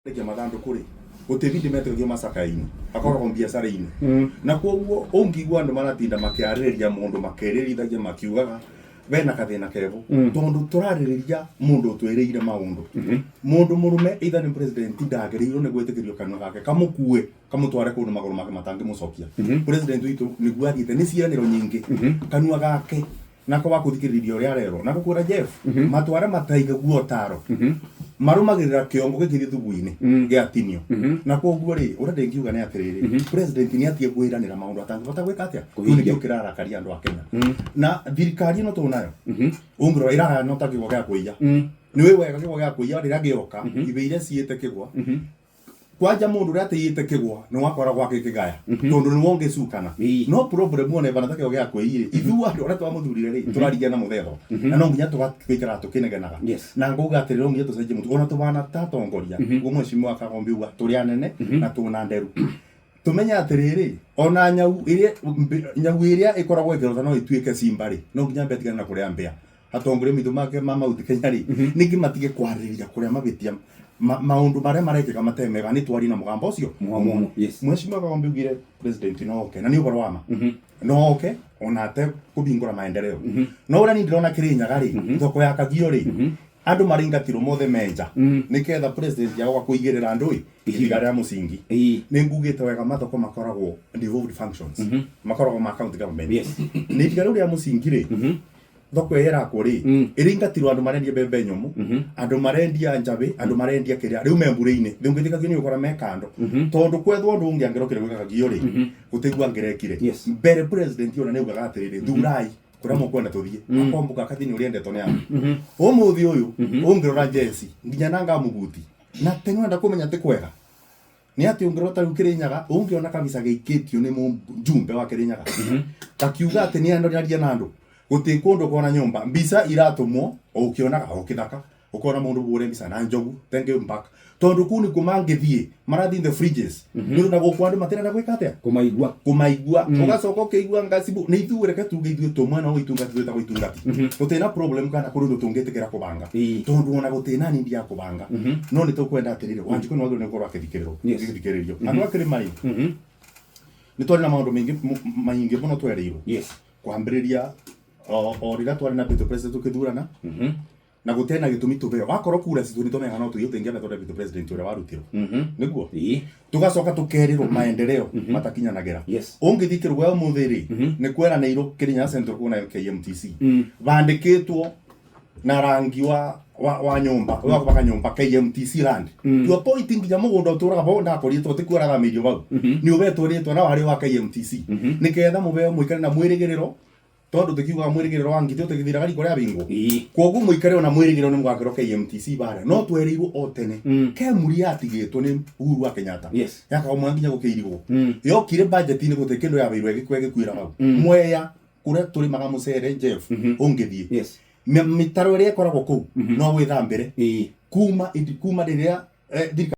Rĩkia mathandũkũ rĩ, gũtirĩ bindi metĩkagia macakaya-inĩ, akoragwo biacara-inĩ. Na koguo ũngĩigua andũ maratinda makĩarĩrĩria mũndũ makĩrĩrithagia makiugaga bena kathĩna kevo, tondũ tũrarĩrĩria mũndũ ũtwĩrĩire maũndũ. Mũndũ mũrũme either nĩ president ndagĩrĩirwo nĩ gwĩtĩkĩrio kanua gake kamũkue kamũtware kũndũ magũrũ make matangĩmũcokia. President witũ nĩguo athiĩte nĩ ciĩranĩro nyingĩ, kanua gake nako wa kũthikĩrĩria ũrĩa arerwo na gũkwĩra Jeff, matware mataiga guo ũtaro marũmagĩrĩra kĩongo gĩkĩ gĩthugu-inĩ gĩatinio. Na koguo rĩ, ũrĩa ndĩngiuga nĩ atĩrĩrĩ, president nĩ atige kwĩranĩra maũndũ atangĩhota gwĩka atĩa. Kĩu nĩkĩo kĩrarakaria andũ a Kenya. Na thirikari ĩno tũnayo, ũngĩrora ĩrahana ta kĩgwa gĩa kũiya. Nĩ ũĩ wega kĩgwa gĩa kũiya rĩrĩa gĩoka, ibe iria ciĩte kĩgwa kwanja mũndũ ũrĩa atĩĩte kĩgwa nĩ wakoragwo agĩkĩgaya tondũ nĩ wongĩcukana. No problem ona ĩbana ta kĩgwa gĩa kwĩi rĩ, ithuĩ andũ arĩa twamũthurire rĩ, tũrarigia na mũthetho na no nginya tũgaikara tũkĩnegenaga. Na ngauga atĩrĩ, no nginya tũcenjie mũtugo ona tũbana ta atongoria guo. Mheshimiwa Kagombe uga tũrĩ anene na tũna nderu, tumenye atĩrĩrĩ, ona nyau ĩrĩa nyau ĩrĩa ĩkoragwo ĩkĩrota no ĩtuĩke simba rĩ, no nginya mbetigane na kũrĩa mbĩa. Atongoria mitũ make ma Mount Kenya rĩ, ningĩ matige kwarĩrĩria kũrĩa mabĩtia maũndũ marĩa marekĩka matemega, nĩ twarie na mũgambo ũcio. Mũgambo, yes. Mheshimiwa Kagombe ugire president no oke, na nĩ ũhoro wa ma, no oke ona ate kũbingũra maendeleo. No ũrĩa niĩ ndĩrona Kĩrĩnyaga rĩ, thoko ya Kagio rĩ, andũ maringatirwo mothe menja nĩgetha president yagoka kũigĩrĩra andũ ĩ ihiga rĩa mũcingi. Nĩ ngugĩte wega, mathoko makoragwo devolved functions, makoragwo ma county government. Nĩ ihiga rĩu rĩa mũcingi rĩ, thoko ĩyo ĩrakwo rĩ, ĩringatirwo andũ marendia mbembe nyũmũ, andũ marendia njabĩ, andũ marendia kĩrĩa rĩu me mbura-inĩ. Rĩu ngĩthika nĩ ũkora me kando, tondũ kwethwo ũndũ ũngĩ angĩrokire gwĩka Kagio rĩ, gũtĩguo angĩrekire. Mbere president ona nĩ augaga atĩrĩrĩ, thurai kũrĩa mũkwenda tũthiĩ, akomboka akathi nĩ ũrĩa endetwo nĩ andũ. Ũmũthĩ ũyũ ũngĩrora jeci nginya na ngamuguti na tene wenda kũmenya atĩ kwega nĩ atĩ ũngĩrora ta rĩu Kĩrĩnyaga, ũngĩona kabisa gĩikĩtio nĩ mũjumbe wa Kĩrĩnyaga gakiuga atĩ nĩ aria na andũ, gũtirĩ kũndũ kona nyũmba, mbica iratũmwo o ũkĩonaga o kĩthaka, ũkona mũndũ bũre mbica na njogu thank you back, tondũ kũu nĩkuo mangĩthiĩ, marathiĩ in the fridges, nĩ ũndũ na gũkũ andũ matirenda gwĩka atĩa? Kũmaigua. Kũmaigua. Ũgacoka ũkĩigua ngacibu nĩ ithuĩ, reke tuge ithuĩ tũ mwena wa itungati, twĩtagwo itungati, tũtirĩ na problem kana kũrĩ ũndũ tũngĩtĩkĩra kũbanga, tondũ ona gũtirĩ na nindi ya kũbanga. No nĩ tũkwenda atĩrĩrĩ, Wanjikũ nĩ wagĩrĩirwo nĩ gũkorwo akĩthikĩrĩrwo, agĩthikĩrĩrio. Andũ a kĩrĩma rĩ, nĩ twarĩ na maũndũ maingĩ maingĩ mũno twerĩirwo kwambĩrĩria o rĩrĩa twarĩ na deputy president tũkĩthurana, na gũtena gĩtũmi tũbeo wakorwo kura citũ nĩ tũmenyaga no tũthiĩ tũingĩra deputy president ũrĩa warutirwo nĩguo. Tugacoka tukerirwo maendeleo matakinyanagĩra. Ũngĩthiĩ kĩrũgũya ũmũthĩ rĩ, nĩ kweranĩirwo Kĩrĩnyaga Central kuna KMTC bandĩkĩtwo na rangi wa nyũmba wa kũbaka nyũmba KMTC land, to a point nginya mũgũnda ũtũraga bau ndakoritwo ti kuorathamĩirio bau, nĩ ũbetwo rĩtwa na warĩ wa KMTC, nĩketha mũbeo mũikare na mwĩrĩgĩrĩro, tondũ tũkiugaga mwĩrĩgĩrĩro wa ngitĩ ũtĩgĩthiraga riko rĩa bingwo. Koguo mũikare ona mwĩrĩgĩrĩro nĩ mũgakĩrwo KMTC bara. No twerirwo o tene Kemuri yatigĩtwo nĩ Uhuru wa Kenyatta yakagwo mwana nginya gũkĩirigwo, yokire budget-inĩ gũtirĩ kĩndũ yabeirwo, ĩgĩkua ĩgĩkuĩra hau. Mwea kũrĩa tũrĩmaga mũcere, Jeff, ũngĩthiĩ mĩtaro ĩrĩa ĩkoragwo kũu no wĩthambĩre kuma kuma rĩrĩa thirikari.